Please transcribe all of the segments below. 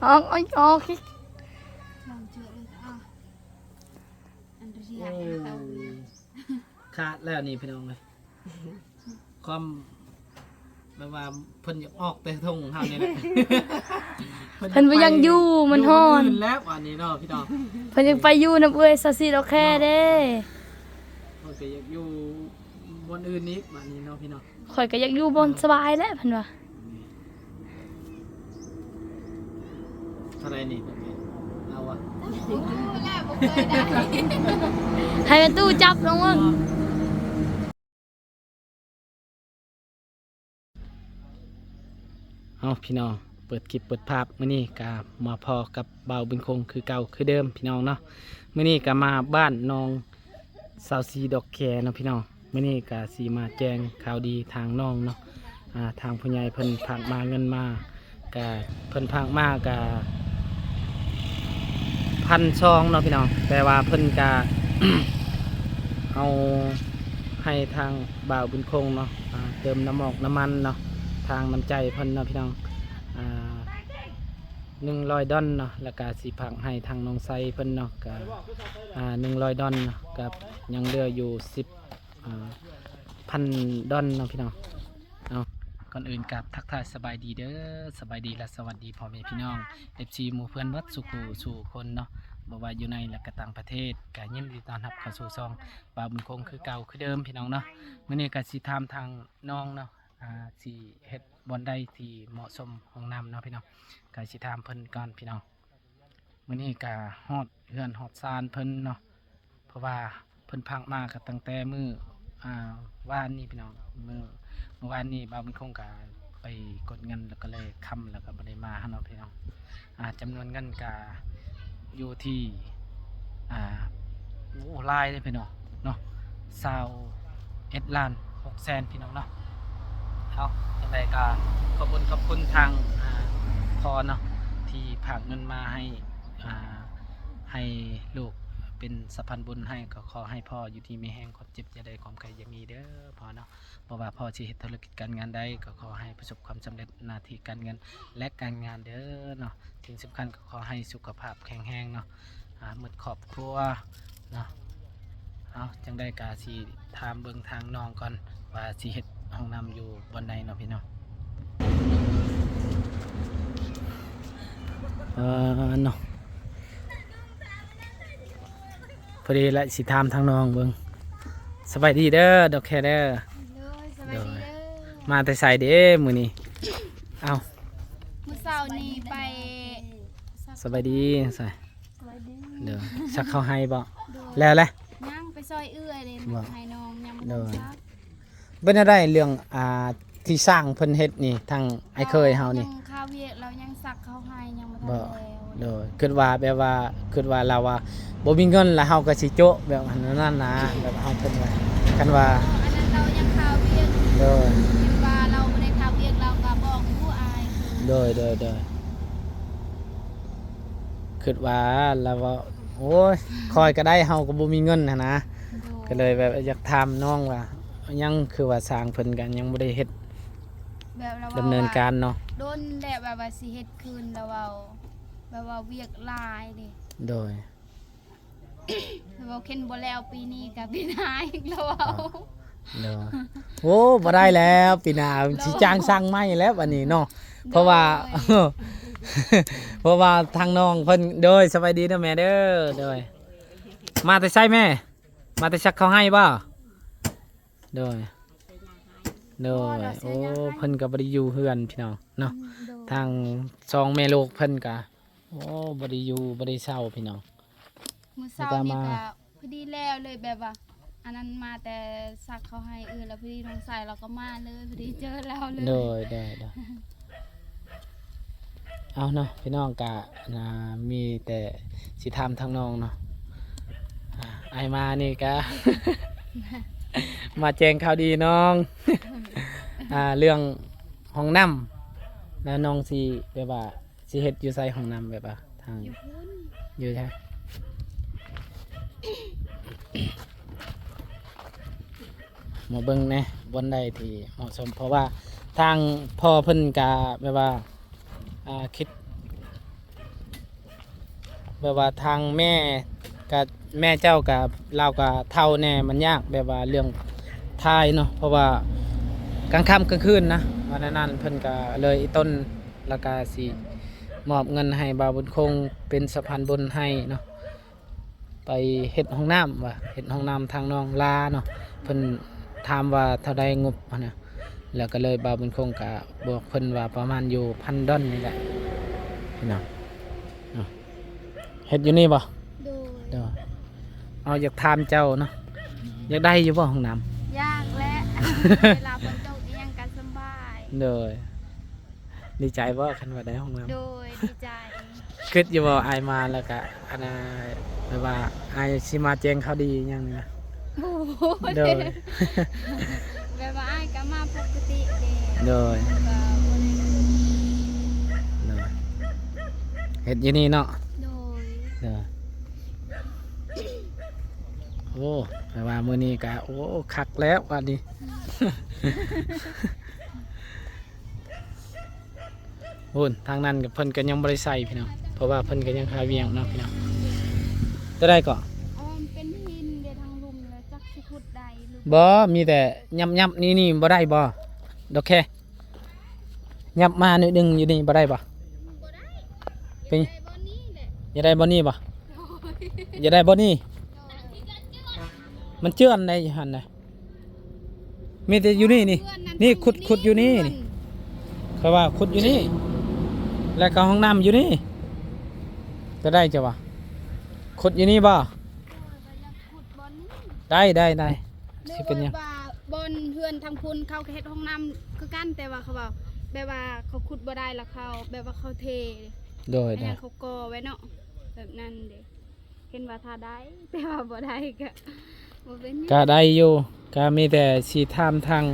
ອອກ ອອກ ອອກ ລອງເຈີເລີຍ ອ່າ ອັນເຣຍ ໂອ້ ເຂົາ ຂາດແລ້ວນີ້ພີ່ນ້ອງເອີຍ ຄວາມ ແບບວ່າເພິ່ນຢາກອອກແຕ່ທົ່ງເຮົານີ້ແຫຼະ ເພິ່ນບໍ່ຢາກຢູ່ ມັນຮ້ອນ ຢູ່ບ່ອນອື່ນແລ້ວບາດນີ້ເນາະພີ່ນ້ອງ ເພິ່ນຢາກໄປຢູ່ນຳເອື້ອຍຊາວສີ່ດອກແຄເດ້ ເນາະ ເພິ່ນກໍຢາກຢູ່ບ່ອນອື່ນອີກບາດນີ້ເນາະພີ່ນ້ອງ. ຂ້ອຍກໍຢາກຢູ່ບ່ອນສະບາຍແຫຼະ ເພິ່ນວ່າ ເທົ່າໃດນີ້ ເອົາວະ ໃຫ້ແມ່ຕູ້ຈັບລົງເບິ່ງ ເອົາພີ່ນ້ອງ ເປີດຄລິບເປີດພາບ ມື້ນີ້ກໍມາພໍ້ກັບບ່າວບຸນຄົງຄືເກົ່າຄືເດີມພີ່ນ້ອງເນາະ ມື້ນີ້ກໍມາບ້ານນ້ອງ ຊາວສີ່ດອກແຄເນາະພີ່ນ້ອງ ມື້ນີ້ກະຊິມາແຈ້ງຂ່າວດີທາງນ້ອງເນາະ ອ່າ ທາງຜູ້ໃຫຍ່ເພິ່ນຝາກມາເງິນມາ ກະເພິ່ນຝາກມາກະພັນສອງເນາະພີ່ນ້ອງ ແຕ່ວ່າເພິ່ນກະ ເອົາໃຫ້ທາງບ່າວບຸນຄົງເນາະ ອ່າ ເຕີມນ້ຳໝອກນ້ຳມັນເນາະ ທາງນ້ຳໃຈເພິ່ນເນາະພີ່ນ້ອງ ອ່າ ໜຶ່ງຮ້ອຍດອນເນາະ ແລ້ວກະຊິຝາກໃຫ້ທາງນ້ອງໄຊເພິ່ນເນາະ ກະ ອ່າ ໜຶ່ງຮ້ອຍດອນເນາະ ກັບຍັງເຫຼືອຢູ່ສິບ ອ່າ ພັນດອນເນາະພີ່ນ້ອງ. ເອົາ ກ່ອນອື່ນກາບທັກທາຍສະບາຍດີເດີ ສະບາຍດີ ແລະ ສະຫວັດດີພໍ່ແມ່ພີ່ນ້ອງ ເອັຟຊີ ໝູ່ເພື່ອນເບິດສູ່ຄູ່ສູ່ຄົນເນາະ ບໍ່ວ່າຢູ່ໃນ ແລະ ກະຕ່າງປະເທດ ກະຍິນດີຕ້ອນຮັບເຂົ້າສູ່ຊ່ອງບ່າວບຸນຄົງຄືເກົ່າຄືເດີມພີ່ນ້ອງເນາະ. ມື້ນີ້ກະຊິຖາມທາງນ້ອງເນາະ ອ່າ ຊິເຮັດ ບ່ອນໃດທີ່ເໝາະສົມຫ້ອງນ້ຳເນາະພີ່ນ້ອງ ກະຊິຖາມເພິ່ນກ່ອນພີ່ນ້ອງ. ມື້ນີ້ກະຮອດເຮືອນຮອດຊານເພິ່ນເນາະ ເພາະວ່າເພິ່ນຝາກມາກະຕັ້ງແຕ່ມື້ ອ່າ ວານນີ້ພີ່ນ້ອງ ມື້ ມື້ວານນີ້ບ່າວບຸນຄົງກະໄປກົດເງິນ ແລ້ວກະເລີຍຄ່ຳ ແລ້ວກະບໍ່ໄດ້ມາຫັ້ນເນາະພີ່ນ້ອງ. ອ່າ ຈຳນວນເງິນກະຢູ່ທີ່ ອ່າ ໂອ້ ຫຼາຍເດ້ພີ່ນ້ອງເນາະ ຊາວເອັດລ້ານຫົກແສນພີ່ນ້ອງເນາະ. ເອົາ ຈັ່ງໃດກໍຂອບຄຸນ ຂອບຄຸນທາງ ອ່າ ພໍ່ເນາະ ທີ່ຝາກເງິນມາໃຫ້ ອ່າ ໃຫ້ລູກເປັນສະພານບຸນໃຫ້ ກໍຂໍໃຫ້ພໍ່ຢູ່ດີມີແຮງ ຄວາມເຈັບຢ່າໄດ້ ຄວາມໄຂ້ຢ່າມີເດີພໍ່ເນາະ. ບໍ່ວ່າພໍ່ຊິເຮັດທຸລະກິດການງານໃດ ກໍຂໍໃຫ້ປະສົບຄວາມສຳເລັດໜ້າທີ່ການເງິນ ແລະ ການງານເດີເນາະ. ສິ່ງສຳຄັນກໍຂໍໃຫ້ສຸຂະພາບແຂງແຮງເນາະ ອ່າ ໝົດຄອບຄົວເນາະ. ເອົາ ຈັ່ງໃດກະຊິຖາມເບິ່ງທາງນ້ອງກ່ອນວ່າຊິເຮັດຫ້ອງນ້ຳຢູ່ບ່ອນໃດເນາະພີ່ນ້ອງ. ເອີ ເນາະ ພໍດີລະ ຊິຖາມທາງນ້ອງເບິ່ງ. ສະບາຍດີເດີ ດອກແຄເດີ. ໂດຍ ສະບາຍດີເດີ. ໂດຍ ມາແຕ່ໃສເດ້ມື້ນີ້? ເອົ້າ ມື້ເຊົ້ານີ້ໄປ ສະບາຍດີ ສະບາຍດີ. ໂດຍ ສັກເຂົ້າໃຫ້ບໍ່? ໂດຍ ແລ້ວແຫຼະ? ຍັງ ໄປຊ່ອຍເອື້ອຍເດ້ ບໍ່ ໃຫ້ນ້ອງ ຍັງບໍ່ທັນສັກ. ເປັນແນວໃດເລື່ອງ ອ່າ ທີ່ຊ່າງເພິ່ນເຮັດນີ້ ທາງອ້າຍເຂີຍເຮົານີ້? ຍັງຄາວຽກ ລາວຍັງສັກເຂົ້າໃຫ້ ຍັງບໍ່ທັນແລ້ວ. ໂດຍ ຄິດວ່າແບບວ່າ ຄິດວ່າລາວວ່າບໍ່ມີເງິນ ແລ້ວເຮົາກໍຊິໂຈະແບບນັ້ນນະ ແບບເຮົາເພິ່ນວ່າ ຄັນວ່າ ເອີ ອັນນັ້ນລາວຍັງຄາວຽກ. ໂດຍ ເຫັນວ່າລາວບໍ່ໄດ້ຄາວຽກ ລາວກໍບອກຢູ່ອ້າຍ. ໂດຍ ໂດຍ ໂດຍ ຄິດວ່າລາວເວົ້າ ໂອ້ຍ ຂ້ອຍກໍໄດ້ ເຮົາກໍບໍ່ມີເງິນຫັ້ນນະ. ໂດຍ ກໍເລີຍແບບຢາກຖາມນ້ອງວ່າ ຍັງ ຄືວ່າຊ່າງເພິ່ນກໍຍັງບໍ່ໄດ້ເຮັດ ແບບລາວ ດຳເນີນການເນາະ. ດົນແລ້ວ ແບບວ່າຊິເຮັດຄືນ ລາວເວົ້າ ແບບວ່າວຽກຫຼາຍເດ້. ໂດຍ ລາວເວົ້າ ຄັນບໍ່ແລ້ວປີນີ້ກໍປີໜ້າອີກ ລາວເວົ້າ. ອໍ ໂດຍ ໂອ້ ບໍ່ໄດ້ແລ້ວ ປີໜ້າຊິຈ້າງຊ່າງໃໝ່ແລ້ວບັດນີ້ເນາະ. ໂດຍ ເພາະວ່າ ເພາະວ່າທາງນ້ອງເພິ່ນ ໂດຍ ສະບາຍດີເດີແມ່ເດີ. ໂດຍ ມາແຕ່ໃສແມ່? ມາແຕ່ສັກເຂົ້າໃຫ້ບໍ່? ໂດຍ ໂດຍ ໂອ້ ເພິ່ນກໍບໍ່ໄດ້ຢູ່ເຮືອນພີ່ນ້ອງເນາະ. ອືມ ໂດຍ ທາງສອງແມ່ລູກເພິ່ນກໍ ໂອ້ ບໍ່ໄດ້ຢູ່ ບໍ່ໄດ້ເຊົາພີ່ນ້ອງ. ມື້ເຊົ້ານີ້ກໍພໍດີແລ້ວເລີຍ ແບບວ່າ ອັນນັ້ນມາແຕ່ສັກເຂົ້າໃຫ້ ເອີ ແລ້ວພໍດີນ້ອງຊາຍລາວກໍມາເລີຍ ພໍດີເຈີລາວເລີຍ. ໂດຍ ໂດຍ ໂດຍ ເອົາເນາະ ພີ່ນ້ອງກະ ອ່າ ມີແຕ່ຊິຖາມທາງນ້ອງເນາະ. ອ່າ ອ້າຍມານີ້ກະ ມາແຈ້ງຂ່າວດີນ້ອງ ອ່າ ເລື່ອງຫ້ອງນ້ຳ ແລ້ວນ້ອງຊິແບບວ່າ ຊິເຮັດຢູ່ໃສຫ້ອງນ້ຳ ແບບວ່າທາງ ຢູ່ພຸ້ນ ຢູ່ໃສ? ມາເບິ່ງແດ່ ບ່ອນໃດທີ່ເໝາະສົມ ເພາະວ່າທາງພໍ່ເພິ່ນກະແບບວ່າ ອ່າ ຄິດ ແບບວ່າທາງແມ່ກະ ແມ່ເຈົ້າກະ ລາວກະເຖົ້າແດ່ ມັນຍາກແບບວ່າເລື່ອງຖ່າຍເນາະ ເພາະວ່າກາງຄ່ຳກາງຄືນນະ ວ່າແນວນັ້ນ ເພິ່ນກະເລີຍອີ່ຕົນ ລະກະຊິມອບເງິນໃຫ້ບ່າວບຸນຄົງເປັນສະພານບຸນໃຫ້ເນາະ ໄປເຮັດຫ້ອງນ້ຳວ່າ ເຮັດຫ້ອງນ້ຳທາງນ້ອງລາເນາະ ເພິ່ນຖາມວ່າເທົ່າໃດງົບຫັ້ນນະ ແລ້ວກໍເລີຍບ່າວບຸນຄົງກະບອກເພິ່ນວ່າປະມານຢູ່ພັນດອນນີ້ແຫຼະ ພີ່ນ້ອງເນາະ. ເຮັດຢູ່ນີ້ບໍ່? ໂດຍ ໂດຍ. ເອົາ ຢາກຖາມເຈົ້າເນາະ ຢາກໄດ້ຢູ່ບໍ່ຫ້ອງນ້ຳ? ຢາກແຫຼະ ເວລາຝົນຕົກອີ່ຫຍັງກໍສະບາຍ. ໂດຍ. ດີໃຈບໍ່ຄັນວ່າໄດ້ຫ້ອງນ້ຳ? ໂດຍ ດີໃຈ. ຄິດຢູ່ບໍ່ ອ້າຍມາແລ້ວກະ ອັນນ່າ ແບບວ່າອ້າຍຊິມາແຈ້ງຂ່າວດີຫຍັງນີ້ນະ? ໂອ້ໂຫ ໂດຍ ແບບວ່າອ້າຍກໍມາປົກກະຕິເດ້. ໂດຍ ກໍບໍ່ໄດ້ ໂດຍ. ເຮັດຢູ່ນີ້ເນາະ? ໂດຍ ໂດຍ. ໂອ້ ແປວ່າມື້ນີ້ກະ ໂອ້ ຄັກແລ້ວບາດນີ້. ພຸ້ນ ທາງນັ້ນກໍເພິ່ນກໍຍັງບໍ່ໄດ້ໃສ່ພີ່ນ້ອງ ເພາະວ່າເພິ່ນກໍຍັງຄາວຽກເນາະພີ່ນ້ອງ. ຕົວໃດເກາະ? ເອີ ມັນເປັນຫີນເດ້ທາງລຸ່ມ ແລ້ວຈັກຊິຂຸດໄດ້ຫຼືບໍ່? ມີແຕ່ຫຍັບໆ ນີ້ໆ ບໍ່ໄດ້ບໍ່? ໂອເຄ ຫຍັບມາໜ້ອຍໜຶ່ງຢູ່ນີ້ບໍ່ໄດ້ບໍ່? ບໍ່ໄດ້ ເປັນ ຢາກໄດ້ບ່ອນນີ້ແຫຼະ ຢາກໄດ້ບ່ອນນີ້ບໍ່? ໂດຍ ຢາກໄດ້ບ່ອນນີ້ ໂດຍ. ມັນເຈື່ອນໄດ້ຢູ່ຫັ້ນນະ ມີແຕ່ຢູ່ນີ້ນີ້ ນີ້ຂຸດ ຂຸດຢູ່ນີ້ນີ້ ຂ້ອຍວ່າຂຸດຢູ່ນີ້ ແລ້ວກໍຫ້ອງນ້ຳຢູ່ນີ້ ກໍໄດ້ເຈົ້າວ່າ ຂຸດຢູ່ນີ້ບໍ່? ໄດ້ ໄດ້ ໄດ້ ຊິເປັນຫຍັງ? ວ່າບ່ອນເຮືອນທາງພຸ້ນເຂົາກໍເຮັດຫ້ອງນ້ຳຄືກັນ ແຕ່ວ່າເຂົາເວົ້າແບບວ່າເຂົາຂຸດບໍ່ໄດ້ ແລ້ວເຂົາແບບວ່າເຂົາເທ ໂດຍ ໃຫ້ເຂົາກໍ່ໄວ້ເນາະ ແບບນັ້ນເດ້. ເຫັນວ່າຖ້າໄດ້ ແຕ່ວ່າບໍ່ໄດ້ກະບໍ່ເປັນຫຍັງ ກະໄດ້ຢູ່ ກະມີແຕ່ຊິຖາມທາງ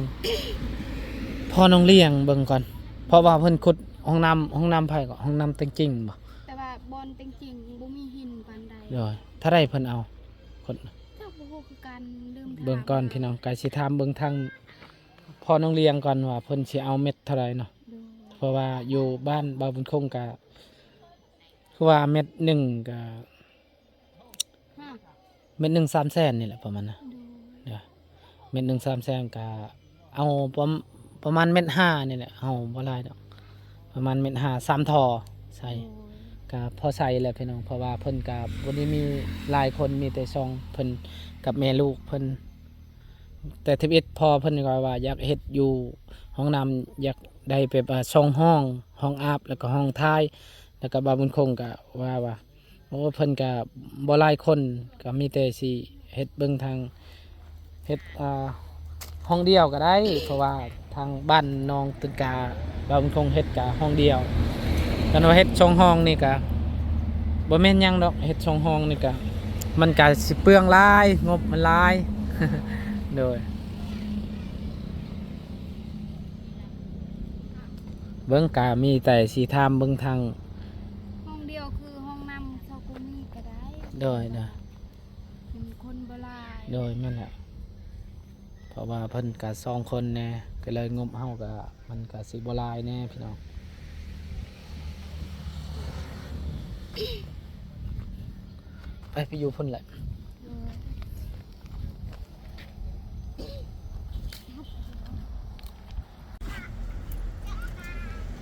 ພໍ່ນ້ອງລ້ຽງເບິ່ງກ່ອນ ເພາະວ່າເພິ່ນຂຸດຫ້ອງນ້ຳ ຫ້ອງນ້ຳໃຜເກາະ? ຫ້ອງນ້ຳແຕງຈິງບໍ່? ແຕ່ວ່າບ່ອນແຕງຈິງບໍ່ມີຫີນປານໃດ. ໂດຍ ເທົ່າໃດເພິ່ນເອົາ? ຈັກບໍ່ຮູ້ຄືກັນ ລືມຖາມ ເບິ່ງກ່ອນພີ່ນ້ອງ ກະຊິຖາມເບິ່ງທາງພໍ່ນ້ອງລ້ຽງກ່ອນວ່າເພິ່ນຊິເອົາເມັດເທົ່າໃດເນາະ. ໂດຍ ເພາະວ່າຢູ່ບ້ານບ່າວບຸນຄົງກະ ຄືວ່າເມັດໜຶ່ງກະ ຮະ ເມັດໜຶ່ງສາມແສນນີ້ແຫຼະ ປະມານນະ. ໂດຍ ເດີ ເມັດໜຶ່ງສາມແສນກະເອົາປະ ປະມານເມັດຫ້ານີ້ແຫຼະ ເອົາບໍ່ຫຼາຍດອກ ປະມານເມັດຫ້າ ສາມທໍ່ໃສ່. ໂດຍ ກະພໍໃສ່ແຫຼະພີ່ນ້ອງ ເພາະວ່າເພິ່ນກະບໍ່ໄດ້ມີຫຼາຍຄົນ ມີແຕ່ສອງ ເພິ່ນກັບແມ່ລູກເພິ່ນ. ແຕ່ທຳອິດພໍ່ເພິ່ນກໍວ່າຢາກເຮັດຢູ່ຫ້ອງນ້ຳ ຢາກໄດ້ແບບວ່າສອງຫ້ອງ ຫ້ອງອາບ ແລ້ວກໍຫ້ອງຖ່າຍ ແລ້ວກໍບ່າວບຸນຄົງກໍວ່າ ວ່າ ໂອ້ ເພິ່ນກໍບໍ່ຫຼາຍຄົນ ກໍມີແຕ່ຊິເຮັດເບິ່ງທາງ ເຮັດ ອ່າ ຫ້ອງດຽວກໍໄດ້ ເພາະວ່າທາງບ້ານນ້ອງຕຶນກາ ບ່າວບຸນຄົງເຮັດກະຫ້ອງດຽວ. ຄັນວ່າເຮັດສອງຫ້ອງນີ້ກະບໍ່ແມ່ນຫຍັງດອກ ເຮັດສອງຫ້ອງນີ້ກະ ມັນກະຊິເປືອງຫຼາຍ ງົບມັນຫຼາຍ. ໂດຍ ເບິ່ງກະມີແຕ່ຊິຖາມເບິ່ງທາງ ຫ້ອງດຽວຄືຫ້ອງນ້ຳຊາວກູມີກໍໄດ້. ໂດຍ ໂດຍ ມັນຄົນບໍ່ຫຼາຍ. ໂດຍ ແມ່ນແຫຼະ ເພາະວ່າເພິ່ນກະສອງຄົນແດ່ ກໍເລີຍງົບເຮົາກະ ມັນກະຊິບໍ່ຫຼາຍແດ່ພີ່ນ້ອງ. ໄປ ໄປຢູ່ພຸ້ນແຫຼະ.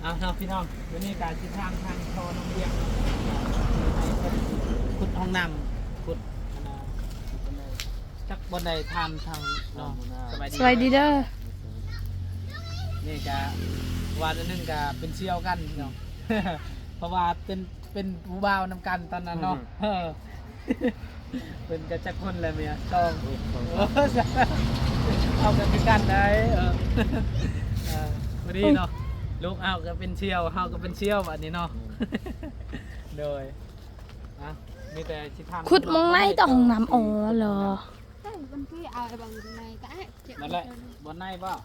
ເອົາເນາະພີ່ນ້ອງ ມື້ນີ້ກະຊິຖາມທາງພໍ່ນ້ອງລ້ຽງເນາະ ໃຫ້ເພິ່ນຂຸດຫ້ອງນ້ຳ ຂຸດ ອັນນ່າ ຈັກບ່ອນໃດ ຖາມທາງນ້ອງ. ສະບາຍດີ ສະບາຍດີເດີ. ນີ້ກະວ່າອັນໜຶ່ງກະເປັນສ່ຽວກັນເນາະ ເພາະວ່າເປັນ ເປັນຜູ້ບ່າວນຳກັນຕອນນັ້ນເນາະ. ອືຮຶ ເອີ ເພິ່ນກໍຈັກຄົນແລ້ວເມຍ ສອງ ໂອ້ ສອງ ເຮົາກໍຄືກັນໄດ໋. ເອີ ເອີ ພໍດີເນາະ ລູກເຮົາກໍເປັນສ່ຽວ ເຮົາກໍເປັນສ່ຽວບາດນີ້ເນາະ. ໂດຍ ອ່ະ ມີແຕ່ຊິຖາມ ຂຸດໝ່ອງໃນຕໍ່ຫ້ອງນ້ຳ. ອໍ ເອີ ມັນຄືເອົາໄອ້ບ່ອນໃນກໍໄດ້ ນັ້ນແຫຼະ ບ່ອນໃນບໍ່?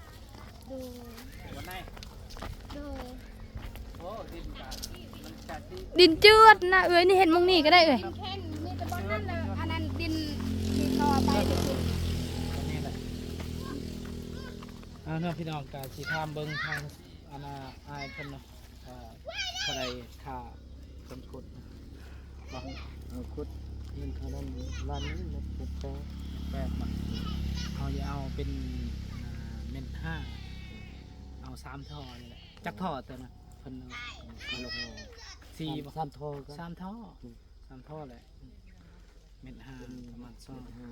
ໂດຍ ບ່ອນໃນ ໂດຍ ໂອ້ ດິນກະ ມັນກະຊິ ດິນເຈື່ອນນະເອື້ອຍ ນີ້ເຮັດໝ່ອງນີ້ກໍໄດ້ເອື້ອຍ. ແຂງ ມີແຕ່ບ່ອນນັ້ນລະ ອັນນັ້ນດິນທີ່ເຂົາເອົາໄປໄດ້ກິນ ອັນນີ້ແຫຼະ. ເອົາເນາະ ພີ່ນ້ອງ ກະຊິຖາມເບິ່ງທາງ ອັນນ່າ ອ້າຍເພິ່ນເນາະ ເອີ ເທົ່າໃດຄ່າເພິ່ນຂຸດ. ເອົາຂຸດເງິນເທົ່ານັ້ນລ້ານໜຶ່ງ ເມັດແປດ ແປດບາດ. ເຮົາຈະເອົາເປັນ ອ່າ ເມັດຫ້າ ເອົາສາມທໍ່ນີ້ແຫຼະ. ຈັກທໍ່ຕົວນັ້ນ? ເພິ່ນເອົາ ເອົາສີ່ບໍ່? ສາມທໍ່ ສາມທໍ່ ອືມ ສາມທໍ່ແຫຼະ. ເມັດຫ້າ ປະມານສອງ ເມັດຫ້າ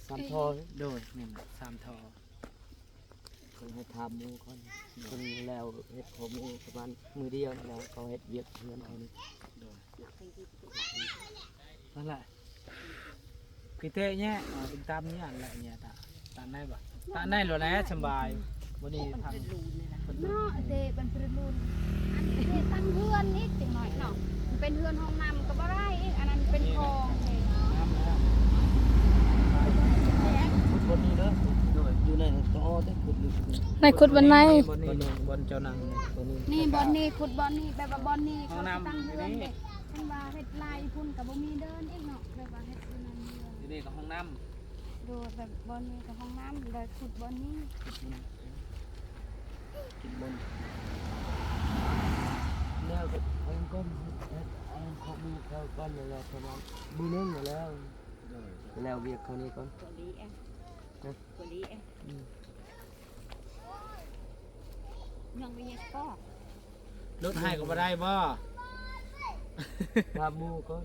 ສາມທໍ່. ໂດຍ ແມ່ນ ສາມທໍ່. ເພິ່ນໃຫ້ຖາມໝູ່ກ່ອນ ເພິ່ນແລ້ວເຮັດຂອງໝູ່ປະມານມື້ດຽວ ແລ້ວເຂົາເຮັດວຽກເຮືອນເຂົານີ້. ໂດຍ ນັ້ນແຫຼະ ກິເຕະແຍະ ເອົາເປັນຕາມນີ້ອັນແຫຼະ ແຍະຕາ ຕາມໄດ້ບໍ່? ຕາມໄດ້ໂລດແຫຼະ ສະບາຍ. ບໍ່ນີ້ທາງ ເນາະ ເຕະບັນປະລຸນ ອັນນີ້ຕັ້ງເຮືອນອີກຈັກໜ້ອຍເນາະ ເປັນເຮືອນຫ້ອງນ້ຳກໍບໍ່ໄດ້ອີກ ອັນນັ້ນເປັນຄອງເດ້. ຂຸດບ່ອນນີ້ເດີ ຢູ່ໃນຕະອໍ ແຕ່ຂຸດ ໃນຂຸດບ່ອນໃນ ບ່ອນນີ້ ບ່ອນເຈົ້ານັ່ງນີ້ ບ່ອນນີ້ ນີ້ບ່ອນນີ້ ຂຸດບ່ອນນີ້ ແບບວ່າບ່ອນນີ້ເຂົາຊິຕັ້ງເຮືອນເດ້. ຄັນວ່າເຮັດລາຍພຸ້ນກໍບໍ່ມີເດີ່ນອີກເນາະ ແບບວ່າເຮັດຢູ່ນັ້ນເດີ່ນ ຢູ່ນີ້ກໍຫ້ອງນ້ຳ. ໂດຍ ແບບບ່ອນນີ້ກໍຫ້ອງນ້ຳ ໂດຍຂຸດບ່ອນນີ້ ແລ້ວກໍເອົາກ່ອນ ເຮັດອັນຂອງໝູ່ເຂົາກ່ອນ ແລ້ວເຂົາມາມື້ໜຶ່ງແລ້ວ ໂດຍ ແລ້ວວຽກເຂົານີ້ກ່ອນ ຕົວດີເອງ ຕົວດີເອງ ອືມ ຍັງບໍ່ເຮັດກໍ ລົດໃຫ້ກໍບໍ່ໄດ້ບໍ່? ຖາມໝູ່ກ່ອນ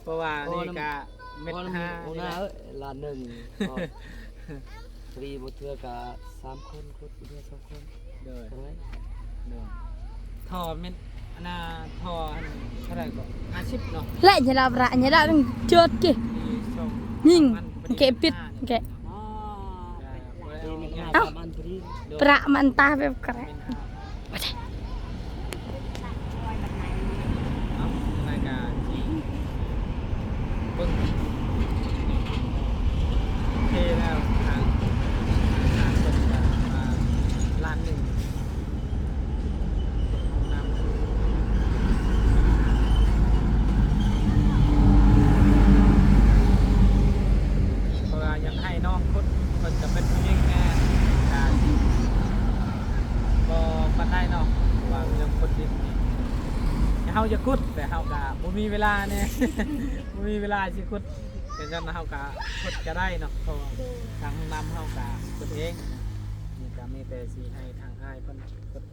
ເພາະວ່ານີ້ກະເມັດຫ້າ ຫົວໜ້າເອີຍ ລ້ານໜຶ່ງ ພໍດີ ບໍ່ເທື່ອກະສາມຄົນ ຄົນເທື່ອສອງຄົນ. ໂດຍ ໂດຍ ທໍ່ເມັດ ອັນນ່າ ທໍ່ອັນເທົ່າໃດກໍຫ້າສິບເນາະ ແລະ ຍາລາບຣະ ຍາລາບໜຶ່ງ ໂຈດເກ ຍິງ ເກປິດ ເກ ເອົ້າ ປະມັນຕາແບບກະໄດ້ ເອົາ ລາຍການເບິ່ງ ໂອເຄແລ້ວ ທາງ ທາງເພິ່ນກະວ່າລ້ານໜຶ່ງ ຫ້ອງນ້ຳ ເພາະວ່າຢາກໃຫ້ນ້ອງຂຸດ ເພິ່ນກະເປັນຜູ້ຍິງແດ່ ກະຊິບໍ່ປານໃດເນາະ ວ່າເລື່ອງຂຸດດິນນີ້ ເຮົາຢາກຂຸດ ແຕ່ເຮົາກະບໍ່ມີເວລາແດ່ ບໍ່ມີເວລາຊິຂຸດ ເປັນຊັ້ນເຮົາກະຂຸດກະໄດ້ເນາະ ເພາະວ່າທາງຫ້ອງນ້ຳເຮົາກະຂຸດເອງ ນີ້ກະມີແຕ່ຊິໃຫ້ທາງອ້າຍເພິ່ນຂຸດ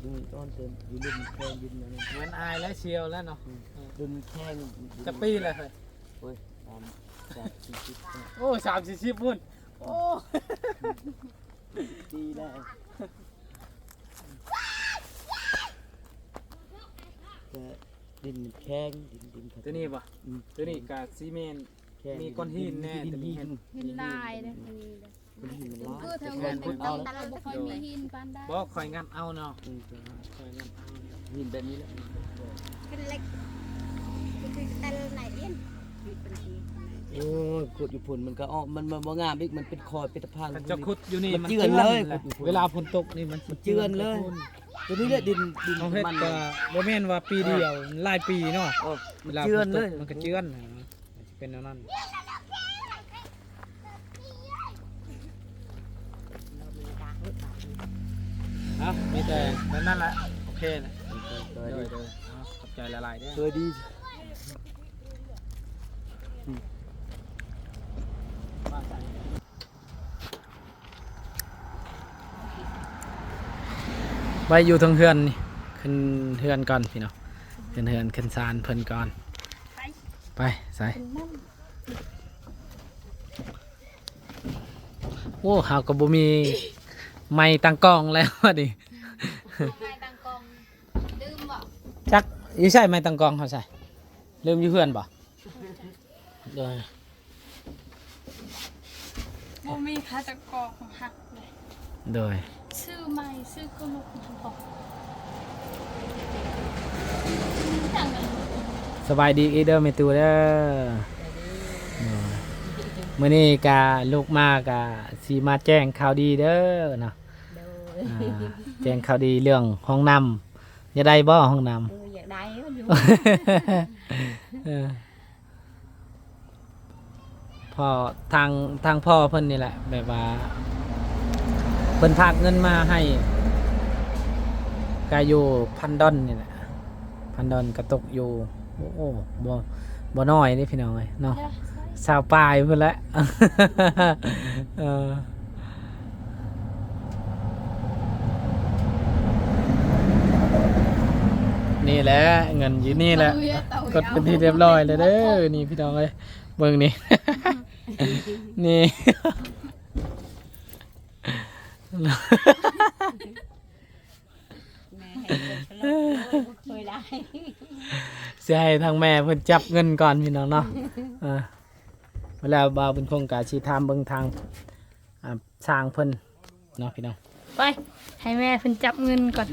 ຢູ່ນີ້ຕອນເຕີມ ຢູ່ລຸ່ມແຄງ ຢູ່ນີ້ ແມ່ນອ້າຍແລະສ່ຽວແລ້ວເນາະ ອືມ ເອີ ລຸ້ນແຄງ ຈັກປີແລ້ວເຮີ້ຍ? ໂອ້ຍ ປະມານສາມສີ່ສິບ ໂອ້ ສາມສີ່ສິບພຸ້ນ ໂອ້ ປີແລ້ວ ກະດິນແຂງ ດິນ ດິນ ຕົວນີ້ບໍ່? ອືມ ຕົວນີ້ກະຊິແມ່ນ ມີກ້ອນຫີນແດ່ ຫີນ ຫີນຫຼາຍເດ້ ຫີນຫຼາຍ ເອີ ແຖວເຮືອນເປັນຕ້ອງຕະຫຼອດ ບໍ່ຄ່ອຍມີຫີນປານໃດ ບໍ່ ຂ້ອຍງັດເອົາເນາະ ອືມ ຂ້ອຍງັດເອົາ ຫີນແບບນີ້ແຫຼະ ເປັນເຫຼັກ ຄືແຕ່ລະໄນເອັນ ໂອ້ຍ ຂຸດຢູ່ພຸ້ນ ມັນກໍອອກ ມັນ ມັນບໍ່ງາມອີກ ມັນເປັນຄອຍ ເປັນຕະພັງ ຄັນເຈົ້າຂຸດຢູ່ນີ້ ມັນເຈື່ອນເລີຍ ເວລາຝົນຕົກນີ້ ມັນເຈື່ອນເລີຍ ຕົວນີ້ແຫຼະດິນ ດິນ ເຮົາເຮັດກໍບໍ່ແມ່ນວ່າປີດຽວ ຫຼາຍປີເນາະ ເອີ ມັນເຈື່ອນເລີຍ ມັນກໍເຈື່ອນ ມັນຊິເປັນແນວນັ້ນ ເອົ້າ ມີແຕ່ແບບນັ້ນລະ ໂອເຄນະ ໂດຍ ໂດຍ ໂດຍ ເອົ້າ ຂອບໃຈຫຼາຍໆເດີ ໂດຍດີ ໄວ້ຢູ່ເທິງເຮືອນນີ້ ຂຶ້ນເຮືອນກ່ອນພີ່ນ້ອງ ຂຶ້ນເຮືອນ ຂຶ້ນຊານເພິ່ນກ່ອນ ໄປ ໄປ ໃສ ໂອ້ ເຮົາກໍບໍ່ມີໄມຕັ້ງກ້ອງແລ້ວບັດນີ້ ໄມຕັ້ງກ້ອງ ລືມບໍ່? ຈັກຢູ່ໃສໄມຕັ້ງກ້ອງເຮົາໃສ ລືມຢູ່ເຮືອນບໍ່? ໂດຍ ບໍ່ມີຂາຕັ້ງກ້ອງ ຫັກເລີຍ ໂດຍ ຊື້ໃໝ່ ຊື້ກະລຸກ ສະບາຍດີອີກເດີແມ່ຕູ້ເດີ ໂດຍ ມື້ນີ້ກະລຸກມາກະຊິມາແຈ້ງຂ່າວດີເດີເນາະ ໂດຍ ອ່າ ແຈ້ງຂ່າວດີເລື່ອງຫ້ອງນ້ຳ ຢາກໄດ້ບໍ່ຫ້ອງນ້ຳ? ເອີ ຢາກໄດ້ຢູ່ ເອີ ເພາະທາງ ທາງພໍ່ເພິ່ນນີ້ແຫຼະ ແບບວ່າເພິ່ນຝາກເງິນມາໃຫ້ ກະຢູ່ພັນດອນນີ້ແຫຼະ ພັນດອນກະຕົກຢູ່ ໂອ້ ບໍ່ ບໍ່ນ້ອຍເດ້ພີ່ນ້ອງເອີຍເນາະ ຊາວປາຍພຸ້ນແຫຼະ ເອີ ນີ້ແຫຼະ ເງິນຢູ່ນີ້ແຫຼະ ກົດເປັນທີ່ຮຽບຮ້ອຍແລ້ວເດີ ນີ້ພີ່ນ້ອງເອີຍ ເບິ່ງນີ້ ນີ້ ແມ່ໃຫ້ເພິ່ນສະຫຼົບ ໂອ້ຍ ບໍ່ເຄີຍໄດ້ ຊິໃຫ້ທາງແມ່ເພິ່ນຈັບເງິນກ່ອນພີ່ນ້ອງເນາະ ເອີ ແລ້ວບ່າວບຸນຄົງກະຊິຖາມເບິ່ງທາງ ອ່າ ຊ່າງເພິ່ນເນາະພີ່ນ້ອງ ໄປ ໃຫ້ແມ່ເພິ່ນຈັບເງິນກ່ອນ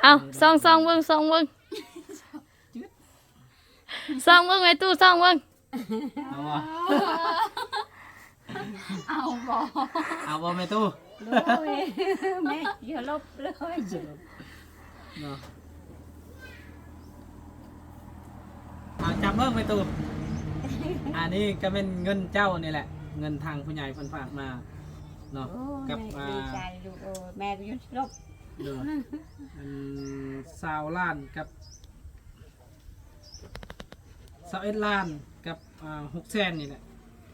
ເອົາ ສ່ອງ ສ່ອງເບິ່ງ ສ່ອງເບິ່ງ ສ່ອງເບິ່ງແມ່ຕູ້ ສ່ອງເບິ່ງ ເອົາບໍ່? ເອົາບໍ່? ເອົາບໍ່ແມ່ຕູ້? ໂດຍ ແມ່ຢ່າລົບເລີຍເນາະ ເອົາຈັບເບິ່ງແມ່ຕູ້ ອັນນີ້ກະແມ່ນເງິນເຈົ້ານີ້ແຫຼະ ເງິນທາງຜູ້ໃຫຍ່ເພິ່ນຝາກມາເນາະ ໂອ້ ກັບ ແມ່ ອ່າ ດີໃຈລູກເອີຍ ແມ່ກະຢູ່ລົບ ໂດຍ ອັນ ຊາວລ້ານກັບ ຊາວເອັດລ້ານກັບ ອ່າ ຫົກແສນນີ້ແຫຼະ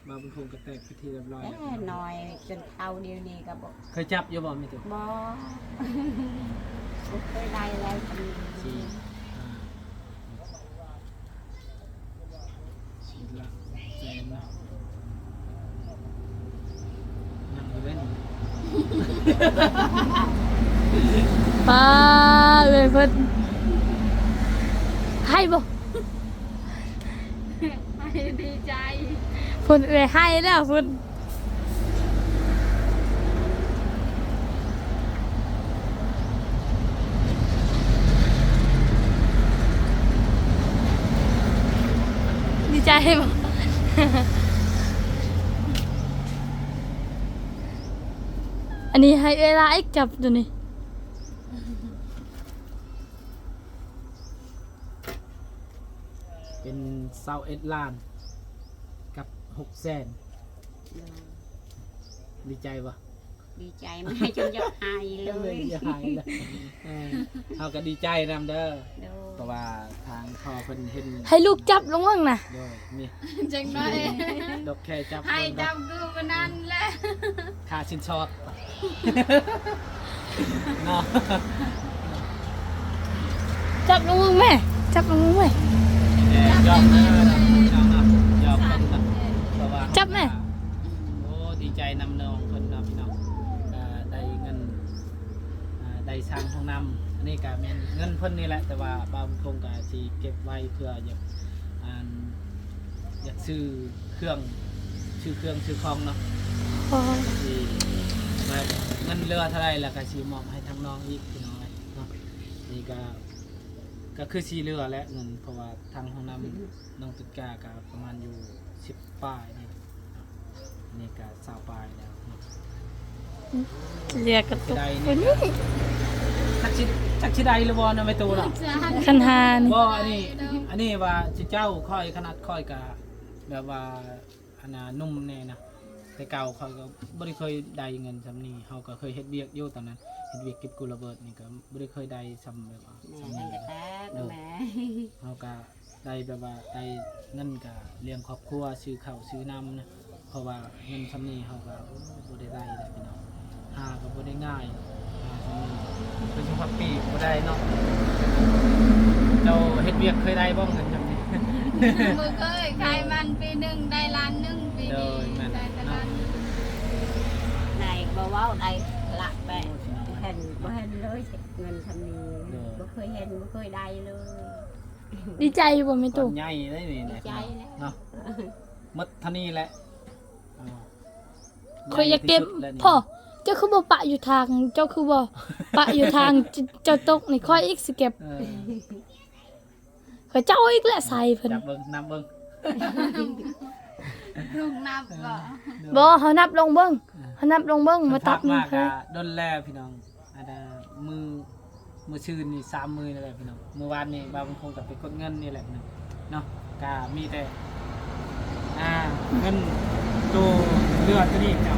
ບ່າວບຸນຄົງກະແຕກເປັນທີ່ຮຽບຮ້ອຍແລ້ວ ເອີ ນ້ອຍຈົນເຖົ້າດຽວນີ້ກະບໍ່ ເຄີຍຈັບຢູ່ບໍ່ແມ່ຕູ້? ບໍ່ ບໍ່ເຄີຍໄດ້ແລ້ວ ສີ່ ອ່າ ສີ່ລ້ານແສນເນາະ. ປາ ເອື້ອຍເພິ່ນ ໄຫ້ບໍ່? ໄຫ້ດີໃຈ ພຸ້ນ ເອື້ອຍໄຫ້ແລ້ວພຸ້ນ. ດີໃຈບໍ່? ອັນນີ້ໃຫ້ເອື້ອຍຫຼ້າອີກ ຈັບໂຕນີ້ ເປັນຊາວເອັດລ້ານກັບຫົກແສນ. ໂດຍ ດີໃຈບໍ່? ດີໃຈ ມາຈົນຢາກໄຫ້ເລີຍ ຢາກໄຫ້ເລີຍ. ເອີ ເຮົາກະດີໃຈນຳເດີ ໂດຍ ເພາະວ່າທາງພໍ່ເພິ່ນເຫັນ ໃຫ້ລູກຈັບລົງເບິ່ງນະ ໂດຍ ນີ້ ຈັ່ງໃດ ດອກແຄ່ຈັບ ໃຫ້ຈັບຄືມື້ນັ້ນແຫຼະ ຄ່າສິນສອດເນາະ. ຈັບລົງເບິ່ງແມ່ ຈັບລົງເບິ່ງແມ່ ຢອກເດີ ຢອກເນາະ ຢອກເພິ່ນເນາະ ເພາະວ່າ ຈັບແມ່. ໂອ້ ດີໃຈນຳນ້ອງເພິ່ນເນາະພີ່ນ້ອງ ກະໄດ້ເງິນ ອ່າ ໄດ້ສ້າງຫ້ອງນ້ຳ ອັນນີ້ກະແມ່ນເງິນເພິ່ນນີ້ແຫຼະ ແຕ່ວ່າບ່າວບຸນຄົງກະຊິເກັບໄວ້ເພື່ອຢາກ ອ່າ ຢາກຊື້ເຄື່ອງ ຊື້ເຄື່ອງຊື້ຂອງເນາະ ໂອ້ ກະຊິ ເງິນເຫຼືອເທົ່າໃດແລ້ວກະຊິມອບໃຫ້ທາງນ້ອງອີກພີ່ນ້ອງເອີຍເນາະ. ນີ້ກະ ກະຄືຊິເຫຼືອແຫຼະເງິນ ເພາະວ່າທາງຫ້ອງນ້ຳນ້ອງຕຸດກາກະປະມານຢູ່ສິບປາຍນີ້ ນີ້ກະຊາວປາຍແລ້ວເນາະ. ເຫຼືອກະຕົກ ຈັກຊິ ຈັກຊິໄດ້ຫຼືບໍ່ເນາະແມ່ຕູ້ເນາະ ຄັນຫານີ້ ບໍ່ ອັນນີ້ ອັນນີ້ວ່າຊິເຈົ້າ ຂ້ອຍ ຂະໜາດຂ້ອຍກະແບບວ່າ ອັນນ່າ ໜຸ່ມແນ່ນະ ແຕ່ເກົ່າຂ້ອຍກະບໍ່ໄດ້ເຄີຍໄດ້ເງິນສ່ຳນີ້ ເຮົາກະເຄີຍເຮັດວຽກຢູ່ຕອນນັ້ນ ເຮັດວຽກເກັບກູ້ລະເບີດນີ້ກະບໍ່ໄດ້ເຄີຍໄດ້ສ່ຳແບບວ່າ ແມ່ ສ່ຳນີ້ ເງິນກະແຕກ ໂດຍ ແມ່ ເຮົາກະໄດ້ແບບວ່າໄດ້ເງິນກະລ້ຽງຄອບຄົວ ຊື້ເຂົ້າຊື້ນ້ຳນະ ເພາະວ່າເງິນສ່ຳນີ້ເຮົາກະ ໂອ້ ບໍ່ໄດ້ໄດ້ເດ້ພີ່ນ້ອງ ຫາກະບໍ່ໄດ້ງ່າຍ ເປັນສະພາບປີກບໍ່ໄດ້ເນາະ. ເຈົ້າເຮັດວຽກເຄີຍໄດ້ບໍ່ເງິນຈັ່ງນີ້? ບໍ່ເຄີຍ ຂາຍມັນປີໜຶ່ງໄດ້ລ້ານໜຶ່ງ ປີນີ້ ໂດຍ ແມ່ນ ໄດ້ແຕ່ລ້ານໜຶ່ງ ໄດ້ບໍ່ເວົ້າ ໄດ້ລະແປະ ບໍ່ເຫັນ ບໍ່ເຫັນເລີຍເງິນສ່ຳນີ້ ໂດຍ ບໍ່ເຄີຍເຫັນ ບໍ່ເຄີຍໄດ້ເລີຍ. ດີໃຈຢູ່ບໍ່ແມ່ຕູ້? ຕອນໃຫຍ່ໄດ້ນີ້ ດີໃຈແລ້ວ ເນາະ ໝົດເທົ່ານີ້ແຫຼະ. ອ່າ ຂ້ອຍຢາກເກັບ ໃຫຍ່ທີ່ສຸດແລ້ວນີ້ ພໍ່ ເຈົ້າຄືບໍ່ປະຢູ່ທາງ ເຈົ້າຄືບໍ່ປະຢູ່ທາງ ເຈົ້າຕົກນີ້ ຂ້ອຍອີກຊິເກັບ ເອີ ຂ້ອຍເຈົ້າອີກແຫຼະ ໃສ່ເພິ່ນ ຈັບເບິ່ງ ນັບເບິ່ງ ລົງນັບບໍ່? ເອີ ບໍ່ ເຮົານັບລົງເບິ່ງ ເອີ ເຮົານັບລົງເບິ່ງ ມາຕັດ ເພິ່ນທັກມາກະດົນແລ້ວພີ່ນ້ອງ ອັນນ່າ ມື້ ມື້ຊືນນີ້ສາມມື້ນີ້ແຫຼະພີ່ນ້ອງ ມື້ວານນີ້ບ່າວບຸນຄົງກະໄປກົດເງິນນີ້ແຫຼະພີ່ນ້ອງເນາະ ກະມີແຕ່ ອ່າ ເງິນໂຕເຫຼືອໂຕນີ້ເຈົ້າ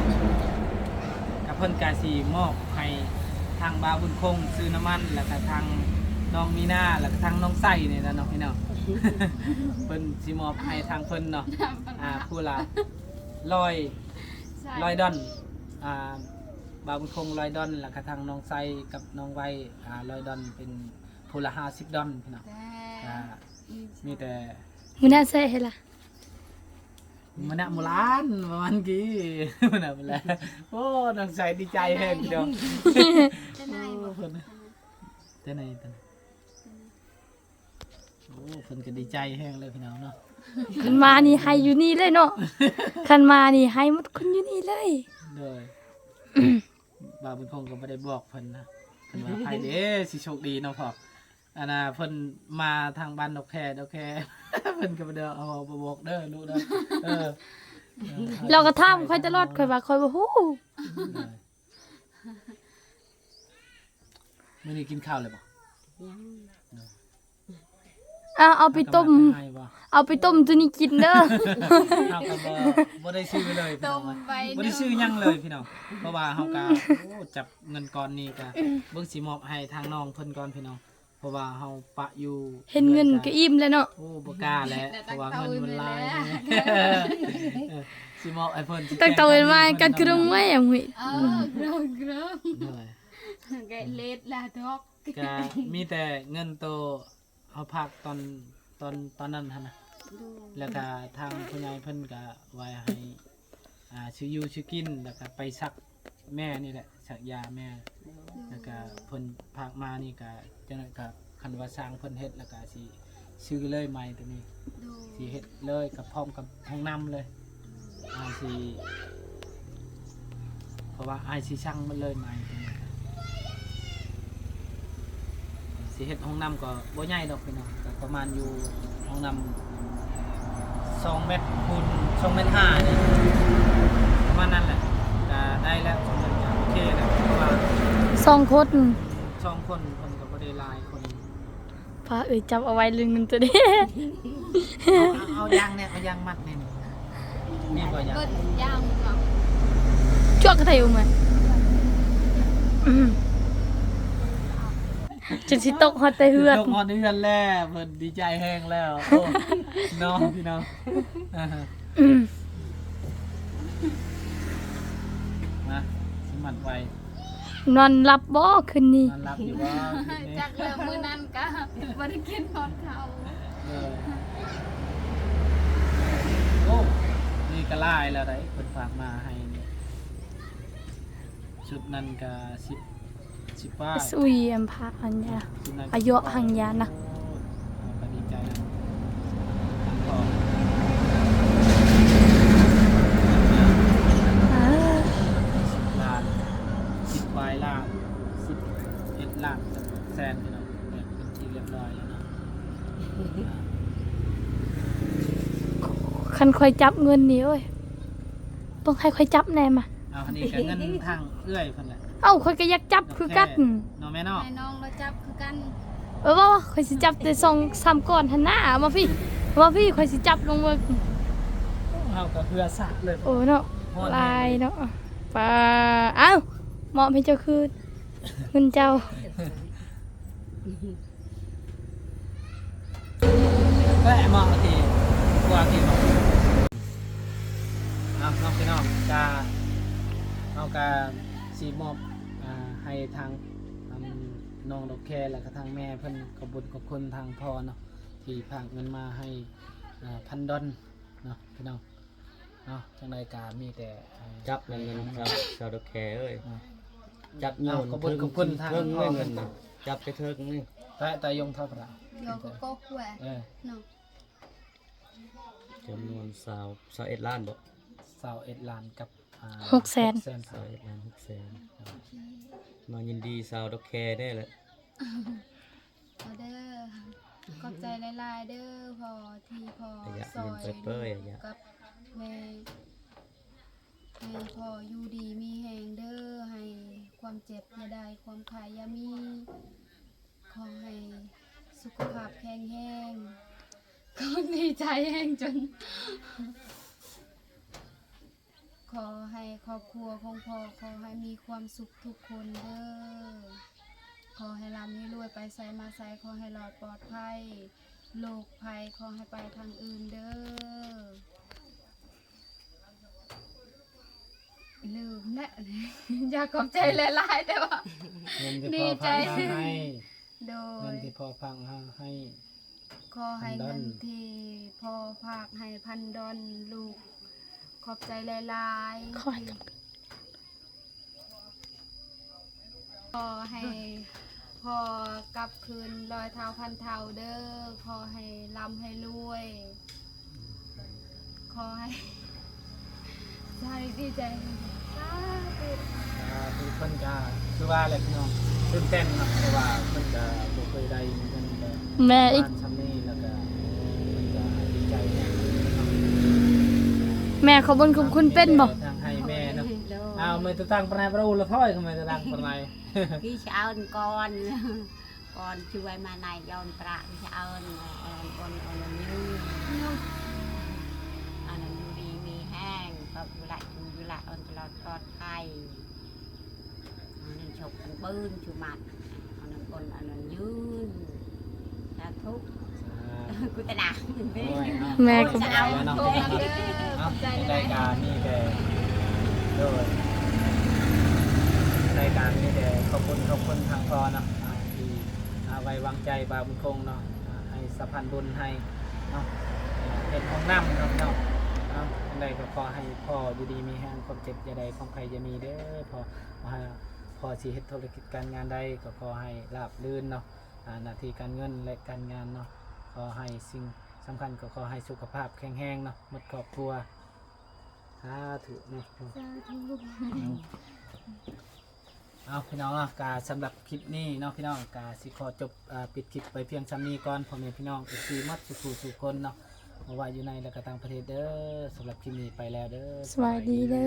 ກັບ ເພິ່ນກະຊິມອບໃຫ້ທາງບ່າວບຸນຄົງຊື້ນ້ຳມັນ ແລ້ວກະທາງນ້ອງມີນາ ແລ້ວກະທາງນ້ອງໄຊນີ້ແຫຼະເນາະພີ່ນ້ອງ. ເພິ່ນຊິມອບໃຫ້ທາງເພິ່ນເນາະ ອ່າ ຜູ້ລະຮ້ອຍ ຮ້ອຍດອນ ອ່າ ບ່າວບຸນຄົງຮ້ອຍດອນ ແລ້ວກະທາງນ້ອງໄຊກັບນ້ອງໄວ ອ່າ ຮ້ອຍດອນ ເປັນຜູ້ລະຫ້າສິບດອນພີ່ນ້ອງ. ກະມີແຕ່ ມື້ໜ້າໃສ່ໃຫ້ລະ ມື້ໜ້າມື້ລ້ານ ປະມານກີ້ ມື້ໜ້າມື້ລ້ານ. ໂອ້ ນ້ອງໄຊດີໃຈແຮງພີ່ນ້ອງ. ເຈົ້ານາຍບໍ່? ເຈົ້ານາຍ ໂອ້ ເພິ່ນກະດີໃຈແຮງເລີຍພີ່ນ້ອງເນາະ. ຄັນມານີ້ໃຫ້ຢູ່ນີ້ເລີຍເນາະ ຄັນມານີ້ໃຫ້ໝົດຄົນຢູ່ນີ້ເລີຍ. ໂດຍ ບ່າວບຸນຄົງກະບໍ່ໄດ້ບອກເພິ່ນນະ ເພິ່ນວ່າໃຜເດ້ຊິໂຊກດີເນາະພໍ່. ອັນນ່າ ເພິ່ນມາທາງບ້ານດອກແຄ ດອກແຄ ເພິ່ນກະບໍ່ໄດ້ເອົາ ບໍ່ບອກເດີລູກເດີ. ເອີ ລາວກະຖາມຂ້ອຍຕະຫຼອດ ຂ້ອຍວ່າຂ້ອຍບໍ່ຮູ້. ມື້ນີ້ກິນເຂົ້າແລ້ວບໍ່? ຍັງ. ເອົາ ເອົາໄປຕົ້ມ ເອົາໄປຕົ້ມໂຕນີ້ກິນເດີ. ເຮົາກະບໍ່ ບໍ່ໄດ້ຊື້ເລີຍພີ່ນ້ອງ ບໍ່ໄດ້ຊື້ຫຍັງເລີຍພີ່ນ້ອງ. ເພາະວ່າເຮົາກະ ໂອ້ ຈັບເງິນກ້ອນນີ້ກະ ເບິ່ງຊິມອບໃຫ້ທາງນ້ອງເພິ່ນກ່ອນພີ່ນ້ອງ. ເພາະວ່າເຮົາປະຢູ່ ເຫັນເງິນກະອີ່ມແລ້ວເນາະ. ໂອ້ ບໍ່ກ້າແຫຼະ ເພາະວ່າເງິນມັນຫຼາຍ. ເອີ ຊິມອບໃຫ້ເພິ່ນ ຕັ້ງແຕ່ເອີ້ນມາກັນຄືນ້ອງໄມ້ອະ ເອີ ກະເລດລະດອກ ກະມີແຕ່ເງິນໂຕເຮົາຝາກຕອນ ຕອນ ຕອນນັ້ນຫັ້ນນະ. ແລ້ວກະທາງຜູ້ໃຫຍ່ເພິ່ນກະໄວ້ໃຫ້ ອ່າ ຊື້ຢູ່ຊື້ກິນ ແລ້ວກະໄປສັກແມ່ນີ້ແຫຼະ ສັກຢາແມ່. ແລ້ວກະເພິ່ນຝາກມານີ້ກະ ຈັ່ງໃດກະ ຄັນວ່າຊ່າງເພິ່ນເຮັດແລ້ວກະຊິຊື້ເລີຍໄມ້ໂຕນີ້. ຊິເຮັດເລີຍກັບ ພ້ອມກັບຫ້ອງນ້ຳເລີຍ. ອ້າຍຊິ ເພາະວ່າອ້າຍຊິຊ່າງໝົດເລີຍໄມ້ໂຕນີ້. ຊິເຮັດຫ້ອງນ້ຳກະບໍ່ໃຫຍ່ດອກພີ່ນ້ອງ ກະປະມານຢູ່ຫ້ອງນ້ຳສອງແມັດຄູນສອງແມັດຫ້ານີ້ ປະມານນັ້ນແຫຼະ. ກະໄດ້ແລ້ວ ສອງແມັດກະໂອເຄແລ້ວ ເພາະວ່າສອງຄົນ ສອງຄົນ ເພິ່ນກະບໍ່ໄດ້ຫຼາຍຄົນ. ປ້າເອີຍ ຈັບເອົາໄວ້ເລີຍເງິນໂຕນີ້. ເອົາ ເອົາຢາງແດ່ ເອົາຢາງມັດແດ່. ມີບໍ່ຢາງ? ເບິດຢາງເນາະ ຈວກກະໄທອຸມາ ອືມ ຈົນຊິຕົກຮອດແຕ່ເຮືອນ ຕົກຮອດເຮືອນແລ້ວ. ເພິ່ນດີໃຈແຮງແລ້ວ ໂອ້ ເນາະພີ່ນ້ອງ. ອືມ ມາ ຊິມັດໄວ້. ນອນຫຼັບບໍ່ຄືນນີ້? ນອນຫຼັບຢູ່ບໍ່ຄືນນີ້? ຈັກແລ້ວ ມື້ນັ້ນກະບໍ່ໄດ້ກິນນອນເຂົ້າ. ເອີ ໂອ້ ນີ້ກະຫຼາຍແລ້ວໃດ ເພິ່ນຝາກມາໃຫ້ນີ້. ຊຸດນັ້ນກະສິບ ສິບປາຍ ອຸຍ ອັນພະອັນຍາ ອາຍຸຫັງຍານະ. ໂອ້ ກະດີໃຈນະ ທັງພໍ່ ເອີ ສິບລ້ານ ສິບປາຍລ້ານ ສິບເອັດລ້ານ ແສນພີ່ນ້ອງ ແບກເປັນທີ່ຮຽບຮ້ອຍແລ້ວເນາະ. ຄັນຂ້ອຍຈັບເງິນນີ້ ໂອ້ຍ ຕ້ອງໃຫ້ຂ້ອຍຈັບແດ່ມາ. ເອົາ ອັນນີ້ກະເງິນທາງເອື້ອຍເພິ່ນແຫຼະ. ເອົ້າ ຂ້ອຍກະຢາກຈັບຄືກັນເນາະແມ່ເນາະ ໃຫ້ນ້ອງລາວຈັບຄືກັນ. ເອີ ວ່າ ວ່າ ຂ້ອຍຊິຈັບແຕ່ສອງສາມກ້ອນຫັ້ນນາ. ມາພີ້ ມາພີ້ ຂ້ອຍຊິຈັບລອງເບິ່ງ. ເຮົາກະເພື່ອສາກເລີຍ ໂອ້ເນາະ ຫຼາຍເນາະ. ປ້າ ເອົ້າ ມອບໃຫ້ເຈົ້າຄືນ ເງິນເຈົ້າ. ແວະມາທີ່ ກວ່າທີ່ ເອົາເນາະພີ່ນ້ອງ ກະ ເຮົາກະຊິມອບ ອ່າ ໃຫ້ທາງ ອັນ ນ້ອງດອກແຄ ແລ້ວກະທາງແມ່ເພິ່ນ ຂອບບຸນຂອບຄຸນທາງພໍ່ເນາະ ທີ່ຝາກເງິນມາໃຫ້ ອ່າ ພັນດອນເນາະພີ່ນ້ອງ. ເອົາ ຈັ່ງໃດກະມີແຕ່ ຈັບໃນເງິນ ຊາວ ຊາວດອກແຄເອີຍ ຈັບໂຍນ ຂອບຄຸນ ຂອບຄຸນທາງ ເທິງເລີຍເງິນນະ ຈັບໄປເທິງນີ້ ແຕະ ແຕະຢົງເທົ່າໃດ ຢົງກະກົກແວະ ເອີ ເນາະ ຈຳນວນຊາວ ຊາວເອັດລ້ານບໍ່? ຊາວເອັດລ້ານກັບ ອ່າ ຫົກແສນ ຫົກແສນ ຊາວເອັດລ້ານຫົກແສນ. ມາຍິນດີຊາວດອກແຄແດ່ແຫຼະ. ເອົາເດີ ຂອບໃຈຫຼາຍໆເດີພໍ່ ທີ່ພໍ່ຊ່ອຍລູກກັບແມ່ ໃຫ້ພໍ່ຢູ່ດີມີແຮງເດີ ໃຫ້ຄວາມເຈັບຢ່າໄດ້ ຄວາມໄຂ້ຢ່າມີ ຂໍໃຫ້ສຸຂະພາບແຂງແຮງ. ກະດີໃຈແຮງຈົນ. ຂໍໃຫ້ຄອບຄົວຂອງພໍ່ ຂໍໃຫ້ມີຄວາມສຸກທຸກຄົນເດີ. ຂໍໃຫ້ລ່ຳໃຫ້ລວຍ ໄປໃສມາໃສ ຂໍໃຫ້ລອດປອດໄພ ໂລກໄພ ຂໍໃຫ້ໄປທາງອື່ນເດີ. ລືມແຫຼະ ຢາກຂອບໃຈຫຼາຍໆ ແຕ່ວ່າ ເງິນທີ່ພໍ່ຝາກມາໃຫ້ ໂດຍ ເງິນທີ່ພໍ່ຝາກມາໃຫ້ ຂໍໃຫ້ເງິນທີ່ພໍ່ຝາກໃຫ້ພັນດອນ ລູກ ຂອບໃຈຫຼາຍໆ ຂໍໃຫ້ ຂໍໃຫ້ພໍ່ກັບຄືນຮ້ອຍເທົ່າພັນເທົ່າເດີ. ຂໍໃຫ້ລ່ຳໃຫ້ລວຍ ຂໍໃຫ້ ສາທຸ ດີໃຈ ສາທຸ. ສາທຸ. ເພິ່ນກະຄືວ່າແຫຼະພີ່ນ້ອງ ຕື່ນເຕັ້ນເນາະ ເພາະວ່າເພິ່ນກະບໍ່ເຄີຍໄດ້ເງິນ ແມ່ອີກ ປະມານຊ່ຳນີ້ ແລ້ວກະເພິ່ນກະດີໃຈແຮງເນາະ. ແມ່ຂໍບຸນຂອບຄຸນເປັນບໍ່? ທາງໃຫ້ແມ່ເນາະ. ໂດຍ. ອ້າວ ແມ່ຕະຕັງປານໃດ ປາອູລະຖອຍ ແມ່ຕະຕັງປານໃດ? ທີ່ຊະເອົາກ່ອນ ກ່ອນຊ່ວຍມາໃນຍ້ອນພະທີ່ຊະເອົາ ໂອນ ໂອນ ໂອນ ໂອນ ອັນນັ້ນຢູ່ດີມີແຮງ ຂອບຄຸນຫຼາຍ ຢູ່ຫຼາຍ ໂອນຕະຫຼອດປອດໄພ ອັນນັ້ນໂຊກອັນບືນຈຸມັດ ອັນນັ້ນໂອນ ອັນນັ້ນຍືນ ສາທຸ ສາທຸ ກຸຕະນາ ໂອ້ຍ ເນາະ ແມ່ກໍ ໂອ້ຍ ເນາະ ເນາະ ເນາະ ໃນການນີ້ແຕ່ ໂດຍ ໃນການນີ້ແຕ່ ຂອບຄຸນ ຂອບຄຸນທາງພໍ່ເນາະ ອ່າ ທີ່ ອ່າ ໄວ້ວາງໃຈບ່າວບຸນຄົງເນາະ ອ່າ ໃຫ້ສະພານບຸນໃຫ້ເນາະ ອ່າ ເຮັດຫ້ອງນ້ຳເນາະ ເນາະ ເນາະ ຈັ່ງໃດກໍຂໍໃຫ້ພໍ່ຢູ່ດີມີແຮງ ຄວາມເຈັບຢ່າໄດ້ ຄວາມໄຂ້ຢ່າມີເດີພໍ່ ວ່າພໍ່ຊິເຮັດທຸລະກິດການງານໃດກໍຂໍໃຫ້ລາບລື່ນເນາະ ອ່າ ໜ້າທີ່ການເງິນ ແລະ ການງານເນາະ ຂໍໃຫ້ສິ່ງສຳຄັນກໍຂໍໃຫ້ສຸຂະພາບແຂງແຮງເນາະ ໝົດຄອບຄົວ ສາທຸເນາະ ສາທຸ. ເອົາ ພີ່ນ້ອງເນາະ ກະສຳລັບຄລິບນີ້ເນາະ ພີ່ນ້ອງ ກະຊິຂໍຈົບ ເອີ ປິດຄລິບໄປພຽງຊ່ຳນີ້ກ່ອນ ພໍ່ແມ່ພີ່ນ້ອງ ເອັຟຊີ ໝົດສູ່ຜູ້ສູ່ຄົນເນາະ ບໍ່ວ່າຢູ່ໃນ ແລະ ກະຕ່າງປະເທດເດີ. ສຳລັບຄລິບນີ້ໄປແລ້ວເດີ ສະບາຍດີເດີ.